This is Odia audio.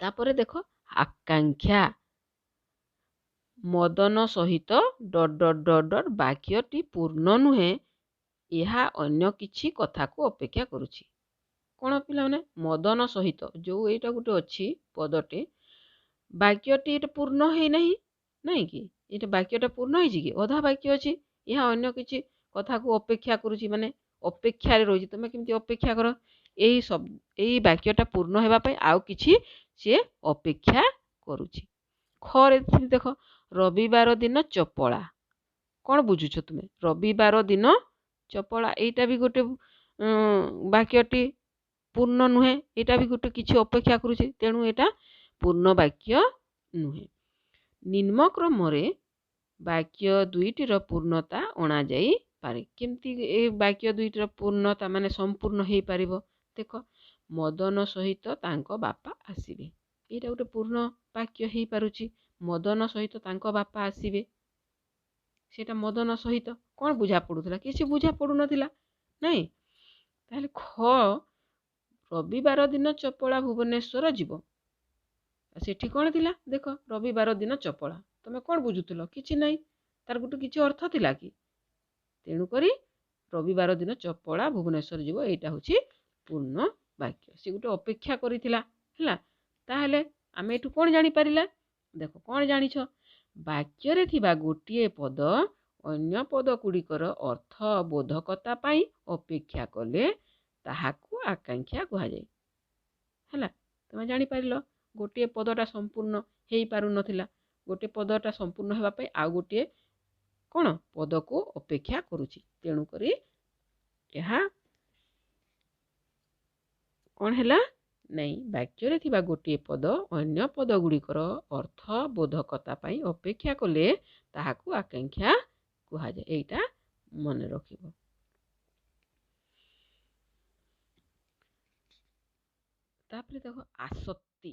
ତାପରେ ଦେଖ ଆକାଂକ୍ଷା। ମଦନ ସହିତ ଡଟ୍ ଡଟ୍ ଡଟ୍ ଡଟ୍ ବାକ୍ୟଟି ପୂର୍ଣ୍ଣ ନୁହେଁ, ଏହା ଅନ୍ୟ କିଛି କଥାକୁ ଅପେକ୍ଷା କରୁଛି। କ'ଣ ପିଲାମାନେ? ମଦନ ସହିତ ଯେଉଁ ଏଇଟା ଗୋଟେ ଅଛି ପଦଟେ, ବାକ୍ୟଟି ଏଇଟା ପୂର୍ଣ୍ଣ ହେଇନାହିଁ, ନାଇଁ କି? ଏଇଟା ବାକ୍ୟଟା ପୂର୍ଣ୍ଣ ହେଇଛି କି? ଅଧା ବାକ୍ୟ ଅଛି। ଏହା ଅନ୍ୟ କିଛି କଥାକୁ ଅପେକ୍ଷା କରୁଛି, ମାନେ ଅପେକ୍ଷାରେ ରହିଛି। ତୁମେ କେମିତି ଅପେକ୍ଷା କର, ଏଇ ସବ ଏଇ ବାକ୍ୟଟା ପୂର୍ଣ୍ଣ ହେବା ପାଇଁ ଆଉ କିଛି ସିଏ ଅପେକ୍ଷା କରୁଛି। ଖରେ ଦେଖ, ରବିବାର ଦିନ ଚପଳା। କ'ଣ ବୁଝୁଛ ତୁମେ? ରବିବାର ଦିନ ଚପଳା, ଏଇଟା ବି ଗୋଟେ ବାକ୍ୟଟି ପୂର୍ଣ୍ଣ ନୁହେଁ, ଏଇଟା ବି ଗୋଟେ କିଛି ଅପେକ୍ଷା କରୁଛି, ତେଣୁ ଏଇଟା ପୂର୍ଣ୍ଣ ବାକ୍ୟ ନୁହେଁ। ନିମ୍ନକ୍ରମରେ ବାକ୍ୟ ଦୁଇଟିର ପୂର୍ଣ୍ଣତା ଅଣାଯାଇପାରେ। କେମିତି ଏ ବାକ୍ୟ ଦୁଇଟିର ପୂର୍ଣ୍ଣତା ମାନେ ସମ୍ପୂର୍ଣ୍ଣ ହେଇପାରିବ? ଦେଖ, ମଦନ ସହିତ ତାଙ୍କ ବାପା ଆସିବେ, ଏଇଟା ଗୋଟେ ପୂର୍ଣ୍ଣ ବାକ୍ୟ ହେଇପାରୁଛି। ମଦନ ସହିତ ତାଙ୍କ ବାପା ଆସିବେ, ସେଇଟା ମଦନ ସହିତ କ'ଣ ବୁଝା ପଡ଼ୁଥିଲା? କିଛି ବୁଝା ପଡ଼ୁନଥିଲା, ନାଇଁ? ତାହେଲେ ଖ, ରବିବାର ଦିନ ଚପଳା ଭୁବନେଶ୍ୱର ଯିବ। ସେଠି କ'ଣ ଥିଲା? ଦେଖ, ରବିବାର ଦିନ ଚପଳା, ତମେ କ'ଣ ବୁଝୁଥିଲ? କିଛି ନାହିଁ, ତାର ଗୋଟେ କିଛି ଅର୍ଥ ଥିଲା କି? ତେଣୁକରି ରବିବାର ଦିନ ଚପଳା ଭୁବନେଶ୍ୱର ଯିବ, ଏଇଟା ହେଉଛି ପୂର୍ଣ୍ଣ ବାକ୍ୟ। ସେ ଗୋଟେ ଅପେକ୍ଷା କରିଥିଲା, ହେଲା। ତାହେଲେ ଆମେ ଏଠୁ କ'ଣ ଜାଣିପାରିଲା? ଦେଖ, କ'ଣ ଜାଣିଛ? ବାକ୍ୟରେ ଥିବା ଗୋଟିଏ ପଦ ଅନ୍ୟ ପଦ ଗୁଡ଼ିକର ଅର୍ଥ ବୋଧକତା ପାଇଁ ଅପେକ୍ଷା କଲେ ତାହାକୁ ଆକାଂକ୍ଷା କୁହାଯାଏ। ହେଲା, ତୁମେ ଜାଣିପାରିଲ ଗୋଟିଏ ପଦଟା ସମ୍ପୂର୍ଣ୍ଣ ହେଇପାରୁନଥିଲା, ଗୋଟିଏ ପଦଟା ସମ୍ପୂର୍ଣ୍ଣ ହେବା ପାଇଁ ଆଉ ଗୋଟିଏ କ'ଣ ପଦକୁ ଅପେକ୍ଷା କରୁଛି। ତେଣୁକରି ଏହା କ'ଣ ହେଲା? ନାଇଁ, ବାକ୍ୟରେ ଥିବା ଗୋଟିଏ ପଦ ଅନ୍ୟ ପଦ ଗୁଡ଼ିକର ଅର୍ଥ ବୋଧକତା ପାଇଁ ଅପେକ୍ଷା କଲେ ତାହାକୁ ଆକାଂକ୍ଷା କୁହାଯାଏ। ଏଇଟା ମନେ ରଖିବ। ତାପରେ ଦେଖ ଆସକ୍ତି।